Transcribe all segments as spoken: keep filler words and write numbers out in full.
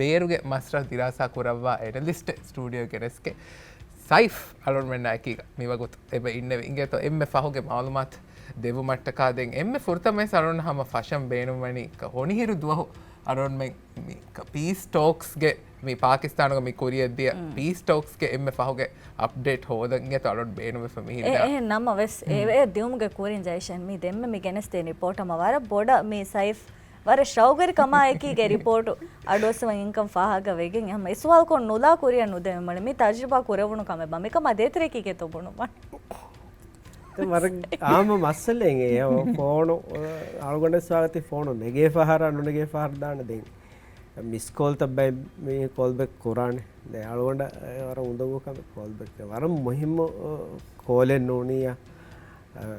ބޭރުގެ މަސްރަހު ދިރާސާ ކުރައްވާ އެނަލިސްޓެއް ސްޓޫޑިއޯ ގެނެސްގެ ސައިފް އަޅުންމެންނާ އެކީގަ މިވަގުތު އެބަ އިންނެވި. އިނގޭތޯ އެންމެ ފަހުގެ މައުލޫމާތު ދެއްވުމަށްޓަކާ ދެން އެންމެ ފުރަތަމަ ވެސް އަޅުން ހަމަ ފަށަން ބޭނުންވަނީ ކަ-، ހޮނިހިރު ދުވަހު އަޅުންމެން މި ކަ-، ޕީސް ޓޯކްސްގެ މި ޕާކިސްތާނުގެ މި ކުރިއަށްދިޔަ މް. ޕީސް ޓޯކްސްގެ އެންމެ ފަހުގެ އަޕްޑޭޓް ހޯދަން އިނގޭތޯ އަޅުން ބޭނުންވެފަ މި ހިނދާ. އެ-، އެހެން ނަމަވެސް މް. އެ-، އެ ދިއުމުގެ ކުރިން ޖައިޝަން މި ދެންމެ މި ގެނެސްދޭ ރިޕޯޓަށް ވަރަށް ބޮޑަށް މި ސައިފް ވަރަށް ޝައުގުވެރިކަމާއެކީގެ ރިޕޯޓު އަޑުއައްސަވަން އިންކަން ފާހަގަވެގެން ހަމަ އެ ސުވާލުކޮށް ނުލާ ކުރިއަށް ނުދެވެމަޅެ މި ތަޖުރިބާ ކުރެވުނު ކަމެއް ބާ މިކަމާ ދޭތެރެކީގެ ތޯ ބުނުމަށް. ވަރަށް އާއްމު މައްސަލައެއް އެ ފޯނު އަޅުގަނޑަށް ސާގަތި ފޯނު ނެގޭ ފަހަރާ ނުނެގޭ ފަހަރު ދާނެ ދެން މިސް ކޯލްތައް ބައެއް މީ ކޯލް ބެކް ކުރާނެ. ދެން އަޅުގަނޑަށް ވަރަށް އުނދަގޫ ކަމެއް ކޯލް ބެކް ވަރަށް މުހިއްމު ކޯލެއް ނޫނިއްޔާ.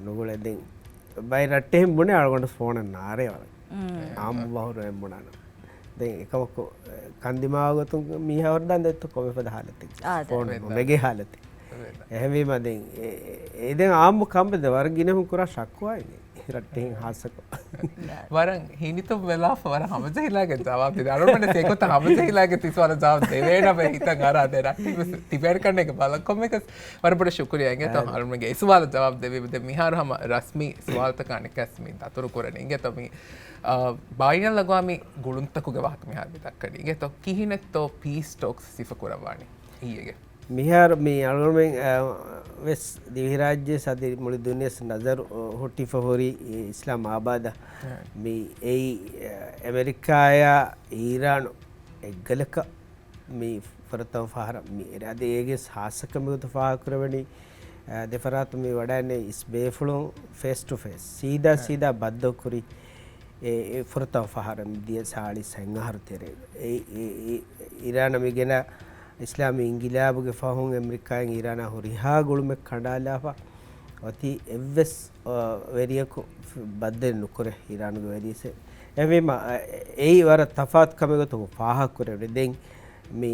ނުގުޅޭ ދެން ބައި ރައްޓެހިން ބުނެ އަޅުގަނޑު ފޯނަށް ނާރޭ ވަރަށް. އާއްމު ބަހުރު އެން ބުނާނަ. ދެން އެކަމަކު ކަންދިމާވާ ގޮތުން މީހާ ހަވަރުދާން ދެއްތޯ ކޮބެފަދަ ހާލަތެއް. ފޯނު ނުނެގޭ ހާލަތެއް. އެހެންވީމަ ދެން އެ-، އެ-، ދެން އާއްމު ކަނބެ ދެ ވަރަށް ގިނަހުން ކުރާ ޝައްކުވާ އިނގޭ. ރައްޓެހިން ހާއްސަކޮށް. ވަރަށް ހިނިތުން ވެލާފަ ވަރަށް ހަމަޖެހިލާގެ ޖަވާބު ދިން. އަޅުގަނޑު ސޭކޮތަށް ހަމަޖެހިލާގެ ތިސް ވާލަ ޖަވާބު ދެވޭނަމޭ ހިތަށް އަރާ ދެ ރައްޓެހިން ވެސް ތިބޭން ކަންނޭގެ ބަލަކޮމެކަސް ވަރަށް ބޮޑަށް ޝުކުރިއްޔާ އިނގޭތޯ އަޅުމެންގެ އެ ސުވާލަށް ޖަވާބު ދެވީ. ދެން މިހާރު ހަމަ ރަސްމީ ސުވާލުތަކާ ނިކަސް މި ދަތުރު ކުރަނީ. އިނގޭތޯ މި، އާ، ބައިނަލްއަގްވާމީ ގުޅުންތަކުގެ ވާހަކަ މިހާރު މި ދައްކަނީ. އިނގޭތޯ ކިހިނެއްތޯ ޕީސް ޓޯކްސް ސިފަ ކުރައްވާނީ އިއްޔެގެ؟ މިހާރު މި އަޅުގަނޑުމެން، އާ، ވެސް ދިވެހިރާއްޖެ ސަދި މުޅި ދުނިޔެސް ނަޒަރު، އާ، ހުއްޓިފަ ހުރީ އިސްލާމް އާބާދަށް. މި އެއީ، އާ، އެމެރިކާޔާ އީރާނު އެއްގަލަކަށް މި ފުރަތަމަ ފަހަރަށް މި އެރޭ. އަދި އޭގެ ހާއްސަކަމެއް ގޮތު ފާހަގަކުރެވެނީ، އާ، ދެފަރާތުން މި ވަޑައިގެންނެވި އިސް ބޭފުޅުން ފޭސް ޓު ފޭސް ސީދާ ސީދާ ބައްދަލުކުރި އެ، އެ ފުރަތަމަ ފަހަރަށް މި ދިޔަ ސާޅީސް އަހަރު ތެރޭގަ. އެ، އެ، އެ، އީރާނަށް މި ގެނަ އިސްލާމީ އިންގިލާބުގެ ފަހުން އެމެރިކާއިން އީރާނާ ހުރިހާ ގުޅުމެއް ކަނޑާލާފަ އޮތީ އެއްވެސް، އާ، ވެރިޔަކު ބައްދަލު ނުކުރޭ އީރާނުގެ ވެރިޔަސް. އެހެންވީމަ، އެއީ ވަރަށް ތަފާތު ކަމެއް ގޮތުން ފާހަގަކުރެވެނީ. ދެން މި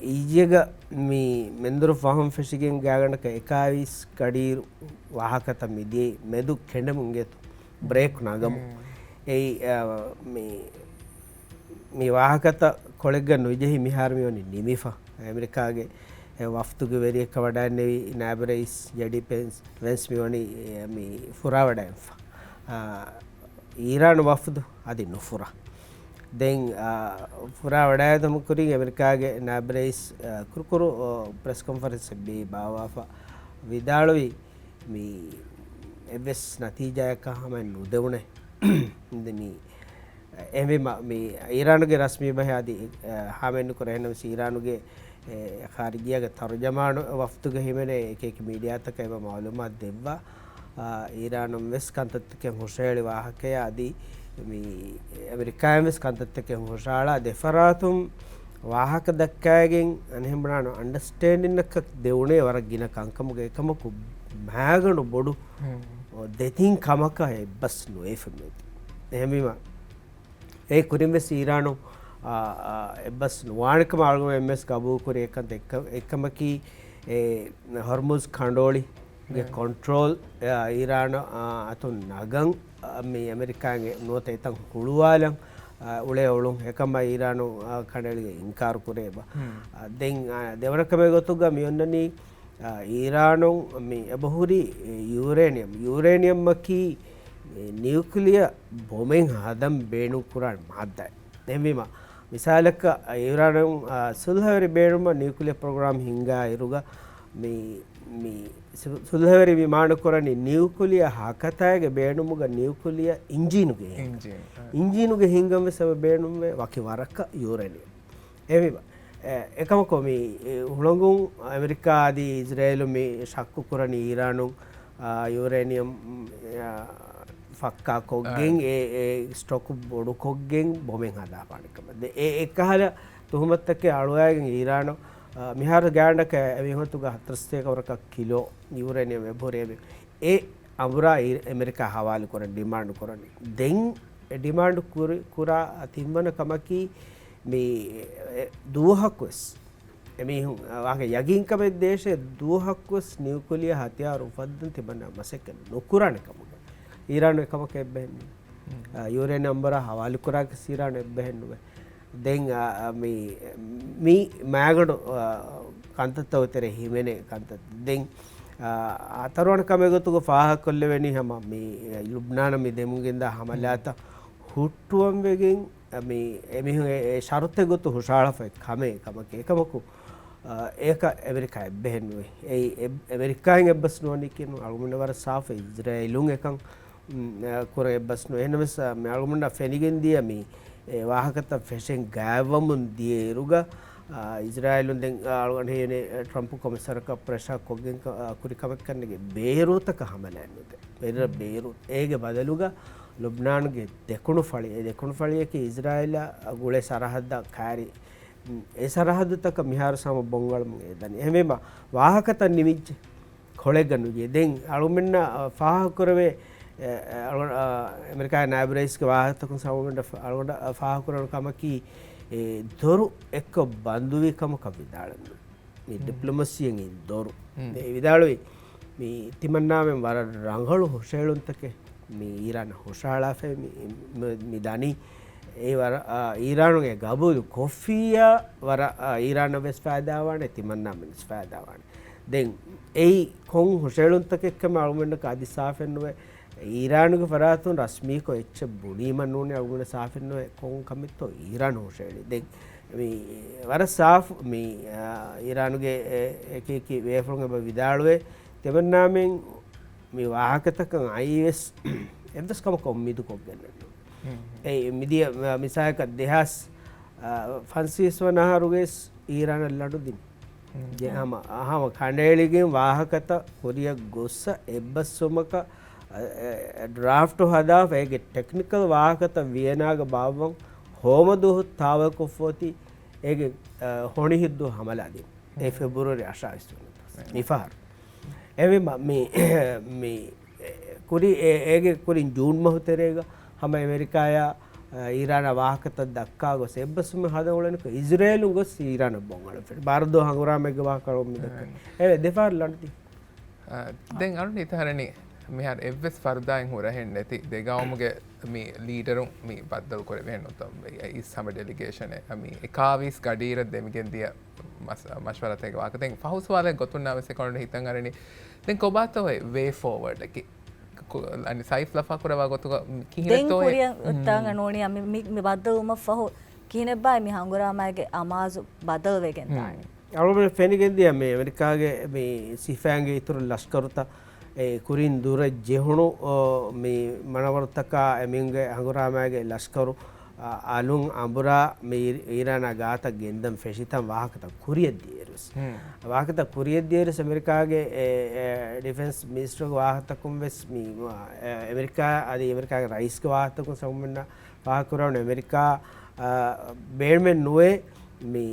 އިއްޔެގަ މި މެންދުރު ފަހުން ފެށިގެން ގާތްގަނޑަކަށް އެކާވީސް ގަޑިއިރު ވާހަކަތައް މި ދިޔައީ މެދު ކެނޑެމުން އިނގޭތޯ ބްރޭކް ނަގަމުން. އެއީ، އާ، މި، މި ވާހަކަތައް ކޮޅެއްގަ ނުޖެހި މިހާރު މިވަނީ ނިމިފަ. އެމެރިކާގެ އެ ވަފްދުގެ ވެރިޔަކަށް ވަޑައިންނެވި ނާއިބު ރައީސް ޖެޑީ ޕެންސް، ވެންސް މިވަނީ، އެ، މި ފުރާވަޑައިގެންފަ. އާ، އީރާން ވަފްދު އަދި ނުފުރާ. ދެން، އާ، ފުރާ ވަޑައިގަތުމަށް ކުރިން އެމެރިކާގެ ނާއިބު ރައީސް، އާ، ކުރުކުރު، އާ، ޕްރެސް ކޮންފަރެންސެއް ބޭއްވި ބާވާފަ ވިދާޅުވީ، މި އެއްވެސް ނަތީޖާއަކަށް ހަމައެއް ނުދެވުނޭ. ދެ މި އެހެންވީމަ، މި އީރާނުގެ ރަސްމީ ބަހެއް އަދި، އާ، ހާމައެއް ނުކުރޭ. އެހެންނަމަވެސް އީރާނުގެ އެ، ޚާރިޖިއްޔާގެ ތަރުޖަމާނު ވަފްދުގަ ހިމެނޭ އެކި އެކި މީޑިއާތަކަށް އެބަ މައުލޫމާތު ދެއްވާ، އާ، އީރާނުން ވެސް ކަންތައްތަކެއް ހުށަހެޅި ވާހަކަޔާ އަދި މި އެމެރިކާއިން ވެސް ކަންތައްތަކެއް ހުށަހަޅާ ދެފަރާތުން ވާހަކަ ދައްކައިގެން އަނެއްހެން ބުނާނެ އަންޑަސްޓޭންޑިންއަކަށް ދެވުނޭ ވަރަށް ގިނަ ކަންކަމުގެ އެކަމަކު މާގަނޑު ބޮޑު ދެތިން ކަމަކަށް އެއްބަސް ނުވެފަ މިއޮތީ. އެހެންވީމަ، އެ ކުރިން ވެސް އީރާނު، އާ، އާ، އެއްބަސް ނުވާނެ ކަމަށް އަޅުގަނޑު އެން އެސް ގަބޫލު ކުރި އެކަން އެއްކަ-، އެއްކަމަކީ، އެ، ހޮރްމުޒް ކަނޑުއޮޅިގެ ކޮންޓްރޯލް، އާ، އީރާނަށް، އާ، އަތުން ނަގަން، އާ، މި އެމެރިކާގެ ނުވަތަ އެތަން ހުޅުވާލަން، އާ، އުޅޭ އޮޅުން އެކަމަށް އީރާނު، އާ، ކަނޑައެޅިގެން އިންކާރު ކުރޭ އެބަ. އާ، ދެން، އާ، ދެވަނަ ކަމެއް ގޮތުގަ މި އޮންނަނީ، އާ، އީރާނުން މި އެބަހުރި ޔޫރޭނިއަމް، ޔޫރޭނިއަމްއަކީ ނިއުކްލިއަރ ބޮމެއް ހަދަން ބޭނުން ކުރާނެ މާއްދާއެއް. އެހެންވީމަ، މިސާލަކަށް، އީރާނުން، އާ، ސުލްހަވެރި ބޭނުމަށް ނިއުކްލިއަރ ޕްރޮގްރާމް ހިންގާ އިރުގަ، މި، މި ސު-، ސުލްހަވެރި މި މާނަކުރަނީ ނިއުކްލިއަރ ހަކަތައިގެ ބޭނުމުގަ ނިއުކްލިއަރ އިންޖީނުގެ ހިންގަން. އިންޖީން، އާ. އިންޖީނުގެ ހިންގަން ވެސް އެބަ ބޭނުންވޭ ވަކި ވަރަކަށް ޔޫރޭނިއަމް. އެހެންވީމަ، އެ، އެކަމަކު މި، އެ، ހުޅަނގުން އެމެރިކާ އަދި އިޒްރޭލު މި ޝައްކު ކުރަނީ އީރާނުން، އާ، ޔޫރޭނިއަމް، އާ، ފައްކާ ކޮށްގެން، އާ. އެ، އެ ސްޓޮކް ބޮޑު ކޮށްގެން ބޮމެއް ހަދާފާނެ ކަމަށް. ދެ، އެ، އެ ކަހަލަ ތުހުމަތުތަކެއް އަޅުވައިގެން އީރާނު، އާ، މިހާރު ގާނޑަކަށް އެ މިހޮތުގަ ހަތަރުސަތޭކަ ވަރަކަށް ކިލޯ ޔޫރޭނިއަމް އެބަހުރޭ. އެ އަނބުރާ އި-، އެމެރިކާ ހަވާލު ކުރަން ޑިމާންޑް ކުރަނީ. ދެން އެ ޑިމާންޑް ކުރި-، ކުރާ ތިންވަނަ ކަމަކީ، މި އެ ދުވަހަކުވެސް އެމީހުން ވާހަކަ ޔަގީންކަމެއް ދޭށޭ، ދުވަހަކުވެސް ނިއުކުލިއަރ ހަތިޔާރު އުފައްދަން ތިމަންނާ މަސައްކަތް ނުކުރާނެ ކަމުގަ. އީރާނު އެކަމަކަށް އެއްބަހެއް ނުވޭ. އާ، ޔޫރޭނިއަމް އަނބުރާ ހަވާލުކުރާކަސް އީރާނު އެއްބަހެއް ނުވޭ. ދެން މި މި މާގަނޑު ކަންތައްތައް ތެރެ ހިމެނޭ ކަންތައް. ދެން އަތަރުވަނަ ކަމެއް ގޮތުގަ ފާހަގަކޮށްލެވެނީ ހަމަ މި ލުބްނާނަށް މި ދެމުންގެންދާ ހަމަލާތައް ހުއްޓުވަންވެގެން މި އެމީހުން އެ ޝަރުތެއް ގޮތު ހުށަހަޅާފައި ކަމެއް ކަމަކީ އެކަމަކު އޭކަ އެމެރިކާ އެއްބަހެއް ނުވޭ. އެއީ އެ-، އެމެރިކާއިން އެއްބަސް ނުވަނީކީ އަޅުގަނޑު ވަރަށް ސާފު އިޒްރޭލުން އެކަން އަޅުގަނޑަށް ފެނިގެން ދިޔަ މި އެ ވާހަކަތައް ފެށެން ގާތްވަމުން ދިޔައިރުގަ، އިޒްރާއިލުން ދެން އަޅުގަނޑު ހެޔޮނެ ޓްރަމްޕު ކޮމިސަރަކަށް ޕްރެޝާ ކޮށްގެން ކުރި ކަމެއް ކަންނޭނގެ ބޭރޫތަކަށް ހަމަލާ ނުދޭ. ބޭރު-، ބޭރޫ އޭގެ ބަދަލުގަ ލުބްނާންގެ ދެކުނު ފަޅި، އެ ދެކުނު ފަޅިއަކީ އިޒްރާއިލާ ގުޅޭ ސަރަހައްދަށް ކާރި، އެ ސަރަހައްދުތަކަށް މިހާރު ހަމަ ބޮންގަޅަމުން އެދަނީ. އެހެންވީމަ ވާހަކަތައް ނިމިއްޖެ. ކޮޅެއްގަ ނުޖެހޭ. ދެން އަޅުމެންނަށް ފާހަގަކުރެވޭ، އެ، އެ، އަޅު-، އަ، އެމެރިކާގެ ނާއިބު ރައީސްގެ ވާހަކަތަކުން އަޅުގަނޑަށް ފާ-، އަޅުގަނޑަށް ފާހަގަކުރެވުނު ކަމަކީ، އެ ދޮރު އެއްކޮށް ބަންދުވި ކަމަކަށް ވިދާޅުވެ. މި ޑިޕްލޮމަސީއިން އިން ދޮރު. މި ވިދާޅުވި، މި ތިމަންނާމެން ވަރަށް ރަނގަޅު ހުށަހެޅުންތަކެއް މި އީރާނަށް ހުށަހަޅާފައި މި، މި، މި ދަނީ. އެ ވަރަށް، އާ، އީރާނުގެ ގަބޫލު ކޮށްފިއްޔާ ވަރަށް، އާ، އީރާނަށް ވެސް ފައިދާވާނެ، ތިމަންނާމެން ވެސް ފައިދާވާނެ. ދެން އެއީ ކޮން ހުށަހެޅުންތަކެއްކަމެއް އަޅުގަނޑަކަށް އަދި ސާފެއް ނުވޭ. އީރާނުގެ ފަރާތުން ރަސްމީކޮށް އެއްޗެއް ބުނީމަ ނޫނީ އަޅުގަނޑަށް ސާފެއް ނުވޭ. ކޮން ކަމެއްތޯ އީރާނު ހުށަހެޅި. ދެން މި ވަރަށް ސާފު މި، އާ، އީރާނުގެ އެ-، އެކި އެކި ބޭފުޅުން އެބަ ވިދާޅުވޭ. ތިމަންނާމެން މި ވާހަކަތަކަށް އައީވެސް އެއްވެސް ކަމަކަށް އުއްމީދު ކޮށްގެން ނެއް. އެ މިދިޔަ މިސާލަކަށް ދެހާސް ފަންސީސް ވަނަ އަހަރުގައި އީރާނަށް ލަނޑު ދިން. ހަމަ، ހަމަ ކަނޑައެޅިގެން ވާހަކަތައް ކުރިއަށް ގޮއްސަ އެއްބަސްވުމަކަށް، އެ، އެ، ޑްރާފްޓު ހަދާފަ އޭގެ ޓެކްނިކަލް ވާހަކަތައް ވިއެނާގަ ބާއްވަން ހޯމަ ދުވަހު ތާވަލްކޮށްފަ އޮތީ އޭގެ، އެ، ހޮނިހިއްދު ހަމަލާ ދިން. އެ ފެބްރުއަރީ އަށާވީސް ވަނަ ދުވަސް. މިފަހަރު. އެވެ މަ-، މި، މި، ކުރި، އެ-، އޭގެ ކުރިން ޖޫން މަހު ތެރޭގަ ހަމަ އެމެރިކާއާ، އަ، އީރާނާ ވާހަކަތައް ދައްކާ ގޮސް އެއްބަސްވުމެއް ހަދަން އުޅެނިކޮށް އިޒްރޭލުން ގޮސް އީރާނަށް ބޮން އަޅަން ފެނި. ބާރަ ދުވަހު ހަނގުރާމައެއްގެ ވާހަކަ އަޅުގަނޑު މި ދައްކަނީ. އެވެ ދެފަހަރު ލަނޑު ދިން. އަ، ދެން އަޅުން ހިތަށް އަރަނީ މިހާރު އެއްވެސް ފަރުދާއެއް ހުރަހެއް ނެތި ދެ ގައުމުގެ މި ލީޑަރުން މި ބައްދަލު ކުރެވޭ ނުތަ އިސް ހަމަ ޑެލިގޭޝަނެއް މި އެކާވީސް ގަޑިއިރަށް ދެމިގެން ދިޔަ މަސް-، މަޝްވަރާތެއްގެ ވާހަކަ. ދެން ފަހު ސުވާލެއް ގޮތުންނާ ވެސް އެކަން ހިތަށް އަރަނީ. ދެން ކޮބާތޯ އެ ވޭ ފޯވަޑް އަކީ؟ ކު-، އަނި ސައިފް ލަފާ ކުރައްވާ ގޮތުގަ ދެން ކިހިނެއްތޯ އެ؟ ކުރިއަށް އޮތާނގަ ނޫނީ މި، މި، މި ބައްދަލުވުމަށް ފަހު ކިހިނެއްބާއޭ މި ހަނގުރާމައިގެ އަމާޒު ބަދަލުވެގެން ދާނީ؟ އަޅުގަނޑު ފެނިގެން ދިޔަ މި އެމެރިކާގެ މި ސިފައިންގެ އިތުރު ލަޝްކަރުތައް އެ ކުރިން ދުރަށް ޖެހުނު، އޯ، މި މަނަވަރުތަކާ އެމީހުންގެ ހަނގުރާމައިގެ ލަޝްކަރު، އަ، އަލުން އަނބުރާ މި އީ-، އީރާނާ ގާތަށް ގެންދަން ފެށިތަން ވާހަކަތައް ކުރިއަށް ދިޔައިރުވެސް. ވާހަކަތައް ކުރިއަށް ދިޔައިރުވެސް އެމެރިކާގެ އެ، އެ، ޑިފެންސް މިނިސްޓަރުގެ ވާހަކަތަކުން ވެސް މި، އެ، އެމެރިކާ އަދި އެމެރިކާގެ ރައީސްގެ ވާހަކަތަކުން ސަމުމެންނަށް ފާހަގަކުރެވުނު އެމެރިކާ، އާ، ބޭނުމެއް ނުވޭ މި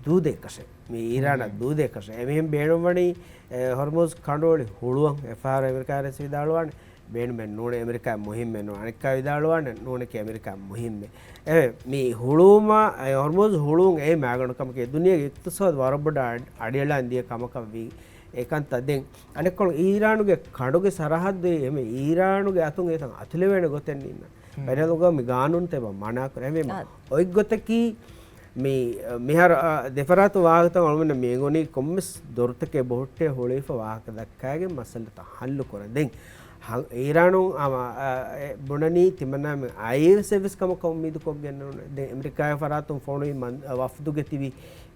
ދޫދޭކަށެއް، މި އީރާނަށް ދޫދޭކަށެއް. އެމީހުން ބޭނުންވަނީ، އެ، ހޮރްމުޒް ކަނޑުއޮޅި ހުޅުވަން. އެފަހަރު އެމެރިކާ ރައީސް ވިދާޅުވާނެ، ބޭނުމެއް ނޫނޭ، އެމެރިކާ މުހިއްމެއް ނޫން. އަނެއްކާ ވިދާޅުވާނެ، ނޫނެކޭ އެމެރިކާ މުހިއްމެއް. އެ، މި ހުޅުވުމާ، އެ، ހޮރްމުޒް ހުޅުވުން އެއީ މާގަނޑު ކަމެކޭ. ދުނިޔޭގެ އިޤްތިޞާދު ވަރަށް ބޮޑަށް އަޑި-، އަޑިއަޅާން ދިޔަ ކަމަކަށް ވީ. އެކަންތައް ދެން އަނެއްކޮޅު އީރާނުގެ ކަނޑުގެ ސަރަހައްދު އެމެ އީރާނުގެ އަތުން އެތަން އަތުލެވޭނެ ގޮތެއް ނީންނަ. ބައިނަލްއަގުވާމީ ގާނޫނުތައް އެބަ މަނާކުރޭ. އެހެންވީމަ އާ. އޮތް ގޮތަކީ މި، މިހާރު، އާ، ދެފަރާތު ވާހަކަތައް އަޅުގަނޑަށް މި އެނގުނީ ކޮންމެސް ދޮރުތަކެއް ބޮހޮއްޓޭ ހުޅުވިފަ ވާހަކަ ދައްކާގެން މައްސަލަތައް ހައްލު ކުރަން. ދެން އީރާނު އަމަ، އާ، އެ، ބުނަނީ ތިމަންނާމެން އައީވެސް އެއްވެސް ކަމަކަށް އުއްމީދު ކޮށްގެން ނޫން. ދެން އެމެރިކާގެ ފަރާތުން ފޮނުވި މަން-، ވަފްދުގެ ތިބި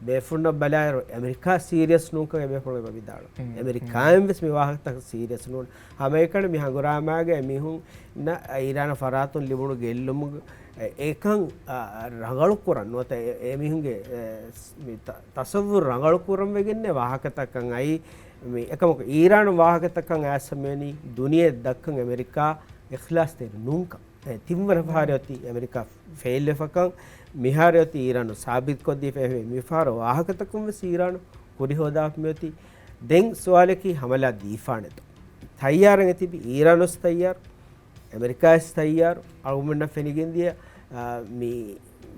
ބޭފުންނަށް ބަލާއިރު، އެމެރިކާ ސީރިއަސް ނޫންކަން އެބޭފުޅުން އެބަ ވިދާޅު. އެމެރިކާއިން ވެސް މި ވާހަކަތަކަށް ސީރިއަސް ނޫން. ހަމައެކަނި މި ހަނގުރާމާގައި މީހުންނަށް އީރާނަށް ފަރާތުން ލިބުނު ގެއްލުމުގެ އެކަން، އާ، ރަނގަޅު ކުރަން ނުވަތަ އެ-، އެމީހުންގެ، އެ، މި ތަ-، ތަޞައްވުރު ރަނގަޅު ކުރަން ވެގެންނެ ވާހަކަތަކަށް އައީ. މި އެކަމަކު އީރާނު ވާހަކަތަކަށް އައިސް ހަމައެނީ ދުނިޔެ ދައްކަން އެމެރިކާ އިޚްލާޞްތެރި ނޫންކަން. އެ، ތިންވަނަ ފަހަރެއް އޮތީ އެމެރިކާ ފެއިލްވެފަކަން، މިހާރެއް އޮތީ އީރާނު ސާބިތުކޮށްދީފަ. އެހެންވެ މިފަހަރު ވާހަކަތަކުން ވެސް އީރާނު ކުރިހޯދާފަ މިއޮތީ. ދެން ސުވާލަކީ ހަމަލާ ދީފާނެތޯ؟ ތައްޔާރަށް އެތިބި އީރާނު ވެސް ތައްޔާރު، އެމެރިކާ ވެސް ތައްޔާރު. އަޅުގަނޑަށް ފެނިގެންދިޔަ، އާ، މި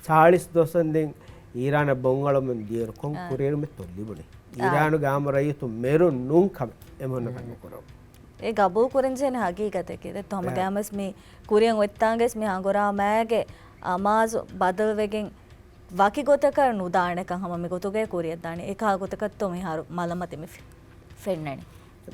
ސާޅީސް ދުވަސް ދެން އީރާނަށް ބޮން އަޅަމުން ދިޔައިރު ކޮން އާ. ކުރިއެރުމެއްތޯ ލިބުނީ؟ އާ. އީރާނުގެ އާއްމު ރައްޔިތުން މެރުން ނޫން ކަމެއް އެމީހުންނަކަށް ނުކުރަން. އެ ގަބޫލު ކުރަންޖެހޭނެ ހަގީގަތެކޭ. ދެން ތަމަ އެ. ގައިމުވެސް މި ކުރިއަށް އޮތްތާނގަސް މި ހަނގުރާމައިގެ އަމާޒު ބަދަލުވެގެން ވަކި ގޮތަކަށް ނުދާނެކަން ހަމަ މި ގޮތުގައި ކުރިއަށް ދާނެ. އެކާ ގޮތަކަށްތޯ މިހާރު މަލަމަތި މި ފެ-، ފެންނަނީ؟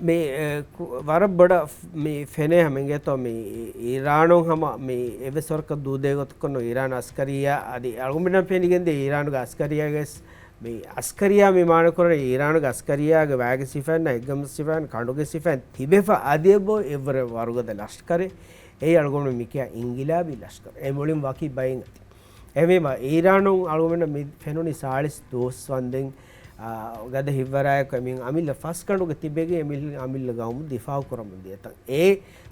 މި، އެ، ކު-، ވަރަށް ބޮޑަށް މި ފެނޭ ހަމަ އިނގޭތޯ މި އީރާނުން ހަމަ މި އެއްވެސް ވަރަކަށް ދޫދޭ ގޮތަކަށް ނު އީރާން އަސްކަރިއްޔާ އަދި އަޅުގަނޑަށް ފެނިގެންދޭ އީރާނުގެ އަސްކަރިއްޔާގެ ވެސް މި އަސްކަރިއްޔާ މި މާނަކުރަނީ އީރާނުގެ އަސްކަރިއްޔާގެ ވައިގެ ސިފައިންނާ އެއްގަމު ސިފައިން ކަނޑުގެ ސިފައިން ތިބެފަ އަދި އެބަ އެއްވަރެއް ވަރުގަދަ ލަޝްކަރެއް. އެއީ އަޅުގަނޑު މިކިޔާ އިންގިލާބީ ލަޝްކަރު. އެ މުޅިން ވަކި ބައިން އަތި. އެހެންވީމަ، އީރާނުން އަޅުގަނޑަށް މި ފެނުނީ ސާޅީސް ދުވަސް ވަންދެން، އާ، ގަދަ ހިތްވަރާއެކު އެމީހުން އަމިއްލަ ފަސް ކަނޑުގެ ތިބެގެން އެމީހުން އަމިއްލަ ގައުމު ދިފާއު ކުރަމުން ދިޔަ ތަން. އެ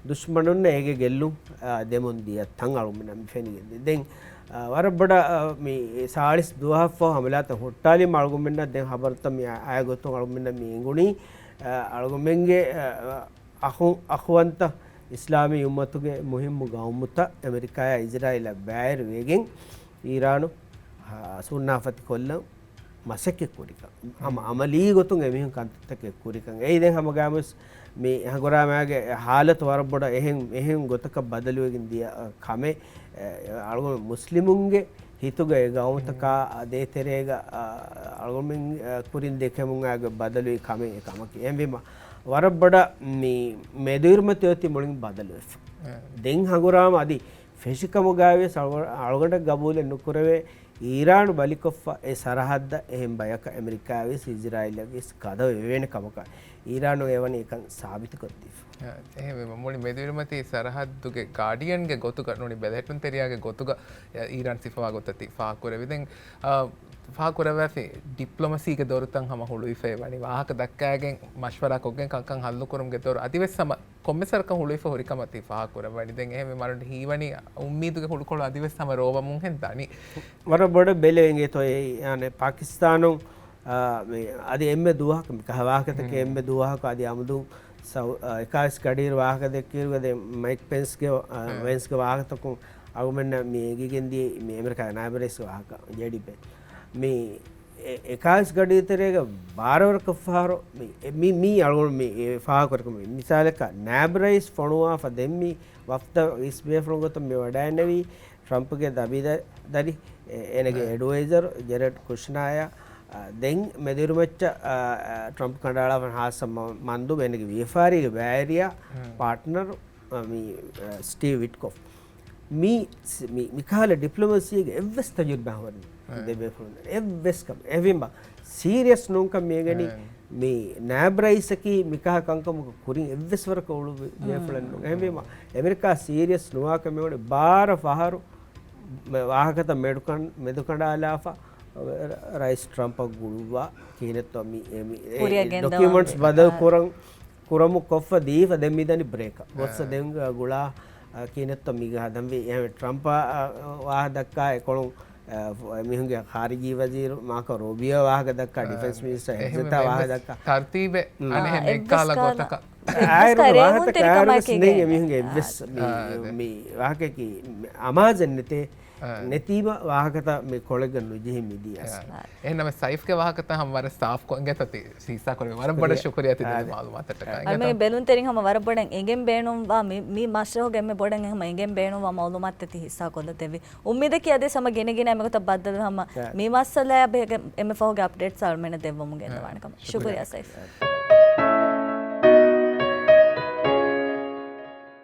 ދުޝްމަނުންނަށް އޭގެ ގެއްލުން، އާ، ދެމުން ދިޔަ ތަން އަޅުގަނޑަށް މި ފެނިގެންދޭ. ދެން، އާ، ވަރަށް ބޮޑަށް، އާ، މި ސާޅީސް ދުވަހަށްފަހު ހަމަލާތައް ހުއްޓާލީމަ އަޅުގަނޑުމެންނަށް ދެން ހަބަރުތައް މި އައި ގޮތުން އަޅުގަނޑުމެންނަށް މި އެނގުނީ، އާ، އަޅުގަނޑުމެންގެ، އާ، އަޚު-، އަޚުވަންތަ އިސްލާމީ އުއްމަތުގެ މުހިއްމު ގައުމުތައް އެމެރިކާއާ އިޒްރާއީލާ ބައިވެރިވެގެން އީރާނު، އާ، ސުންނާފަތި ކޮށްލަން މަސައްކަތް ކުރިކަން. ހަމަ އަމަލީ ގޮތުން އެމީހުން ކަންތައްތަކެއް ކުރިކަން. އެއީ ދެން ހަމަ ގާމުސް މި ހަނގުރާމާގެ ހާލަތު ވަރަށް ބޮޑަށް އެހެން، އެހެން ގޮތަކަށް ބަދަލުވެގެން ދިޔަ، އަ، ކަމެއް، އަ، އަޅުގަނޑު މުސްލިމުންގެ ހިތުގައި ގައުމުތަކާ ދޭތެރޭގަ، އަ، އަޅުގަނޑުމެން، އަ، ކުރިން ދެކެމުން އާގެ ބަދަލުވި ކަމެއް އެ ކަމަކީ. އެހެންވީމަ، ވަރަށް ބޮޑަށް މި މެދުއިރުމަތި އޮތީ މުޅިން ބަދަލުވެފަ. އެ. ދެން ހަނގުރާމަ އަދި ފެށިކަމުގައިވިޔަސް އަޅު-، އަޅުގަނޑަށް ގަބޫލެއް ނުކުރެވޭ، އީރާނު ބަލިކޮށްފަ އެ ސަރަހައްދަށް އެހެން ބަޔަކަށް އެމެރިކާވެސް އިޒްރާއީލަށްވެސް ގަދަވެވޭނެ ކަމަކަށް އީރާނު އެވަނީ އެކަން ސާބިތުކޮށްދީފަ. އެހެންވީމަ، މުޅި މެދުއިރުމަތީ ސަރަހައްދުގެ ގާޑިއަންގެ ގޮތުގަ ނޫނީ ބެލެހެއްޓުންތެރިޔާގެ ގޮތުގަ އީރާން ސިފަވާ ގޮތަށް ތި ފާހަގަކުރެއްވި. ދެން، އާ، ފާހަގަކުރެއްވި ޑިޕްލޮމަސީގެ ދޮރުތައް ހަމަ ހުޅުވިފައި ވަނީ. ވާހަކަ ދައްކާގެން މަޝްވަރާ ކޮށްގެން ކަންކަން ހައްލުކުރުމުގެ ދޮރު އަދިވެސް ހަމަ ކޮންމެސް ވަރަކަށް ހުޅުވިފަ ހުރިކަމަށް ތި ފާހަގަކުރައްވަނީ. ދެން އެހެންވީމަ އަޅުގަނޑު ހީވަނީ އުއްމީދުގެ ހުޅުކޮޅު އަދިވެސް ހަމަ ރޯވަމުންހެން ދަނީ. ވަރަށް ބޮޑަށް ބެލެވެން އެތޯ އެ، އަނެ، ޕާކިސްތާނުން، އާ، މި، އަދި އެންމެ ދުވަހަކު މި ކަހަ ވާހަކަތަކެއް އެންމެ ދުވަހަކު އަދި އަމުދު ސައު-، އާ، އެކާވީސް ގަޑިއިރު ވާހަކަ ދެއްކިއިރުގަ ދެން މައިކް ޕެންސްގެ، އާ، ޕެންސްގެ ވާހަކަތަކުން އަޅުގަނޑަށް މި އެނގިގެން ދިޔަ މި އެމެރިކާގެ ނާއިބު ރައީސްގެ ވާހަކަ، ޖޭޑީ ޕެންސް. މި އެ-، އެކާވީސް ގަޑިއިރު ތެރޭގަ ބާރަ ވަރަކަށް ފަހަރު މި، މި، މި އަޅުގަނޑު މި ފާހަގަކުރެއްވި މި މިސާލަކަށް ނާއިބު ރައީސް ފޮނުވާފަ ދެން މި ވަފްދަށް ވިސް ބޭފުޅުން ގޮތުން މި ވަޑައިންނެވީ ޓްރަމްޕްގެ ދަބިދަ-، ދަރި، އެ-، އޭނަގެ އެޑްވައިޒަރު ޖެރެޑް ކުޝްނާއާ، އާ، ދެން މެދުއިރުމައްޗަށް، އާ، އާ، ޓްރަމްޕް ކަނޑައަޅާފަ ހާއްސަ މަ-، މަންދު އޭނަގެ ވިޔަފާރީގެ ބައިވެރިޔާ ޕާޓްނަރު، އާ، މި، އާ، ސްޓީވް ވިޓްކޮފް. މި، މި، މިކަހަލަ ޑިޕްލޮމަސީގެ އެއްވެސް ތަޖުރިބާ ހުރި ދެ ބޭފުޅުން އެއްވެސް ކަމެއް. އެހެންވީމަ، ސީރިއަސް ނޫންކަން މި އެނގެނީ މި ނާއިބު ރައީސަކީ މިކަހަ ކަންކަމުގެ ކުރިން އެއްވެސް ވަރަކަށް އުޅުއްވި ބޭފުޅެއް ނޫން. އެހެންވީމަ، އެމެރިކާ ސީރިއަސް ނުވާކަމެވުނީ ބާރަ ފަހަރު މެ-، ވާހަކަތައް މެދުކަން-، މެދުކަނޑާލާފަ، ރައީސް ޓްރަމްޕަށް ގުޅުއްވާ ކިހިނެއްތޯ މި، މި، އެ، ކުރިއަށް ގެންދަވަން ޑޮކިއުމަންޓްސް ބަދަލު ކުރަން ކުރަމު ކޮށްފަ ދީފަ ދެން މިދަނީ ބްރޭކަށް. ގޮއްސަ ދެން ގުޅާ، އަ، ކިހިނެއްތޯ މީގަ ހަދަންވީ. އެހެން ޓްރަމްޕާ، އަ، ވާހަ ދައްކާ އެކޮޅުން، އަ، މީހުންގެ ޚާރިޖީ ވަޒީރު މާކޯ ރޫބިއޯ ވާހަކަ ދައްކާ ޑިފެންސް މިނިސްޓަރ ހެގްޒެތާ ވާހަކަ ދައްކާ. ތަރުތީބެއް އަނެއް އެއްކާލަ ގޮތަކަށް. އާއިރު ވާހަކަ ކާރު ވެސް ނެތް އެމީހުންގެ އެއްވެސް މި، މި ވާހަކައަކީ އަމާޒެއް ނެތޭ. ނެތީމަ ވާހަކަތައް މި ކޮޅެއްގަ ނުޖެހި މިދީ އަސް. އެހެންނަމަ ސައިފްގެ ވާހަކަތައް ހަމަ ވަރަށް ސާފްކޮށް އިނގޭތޯ ތި ހިއްސާކުރެއްވި. ވަރަށް ބޮޑަށް ޝުކުރިއްޔާ ތި ދެއްވި މައުލޫމާތަށްޓަކާ. އަޅުގަނޑުމެން ބެލުންތެރިން ހަމަ ވަރަށް ބޮޑަށް އެނގެން ބޭނުންވާ މި، މި މަސްރަހުގެ އެންމެ ބޮޑަށް އެނގެން ބޭނުންވާ މައުލޫމާތުތައް ތި ހިއްސާކޮށްލަ ދެއްވި. އުއްމީދަކީ އަދި ހަމަ ގިނަ ގިނަ އެންމެ ގޮތަށް ބައްދަލު ހަމަ މި މައްސަލައާ ބެހޭގެ އެންމެ ފަހުގެ އަޕްޑޭޓްސް އަޅުގަނޑުމެންނަށް ދެއްވަމުން ގެންދަވާނެ ކަމަށް. ޝުކުރިއްޔާ ސައިފް.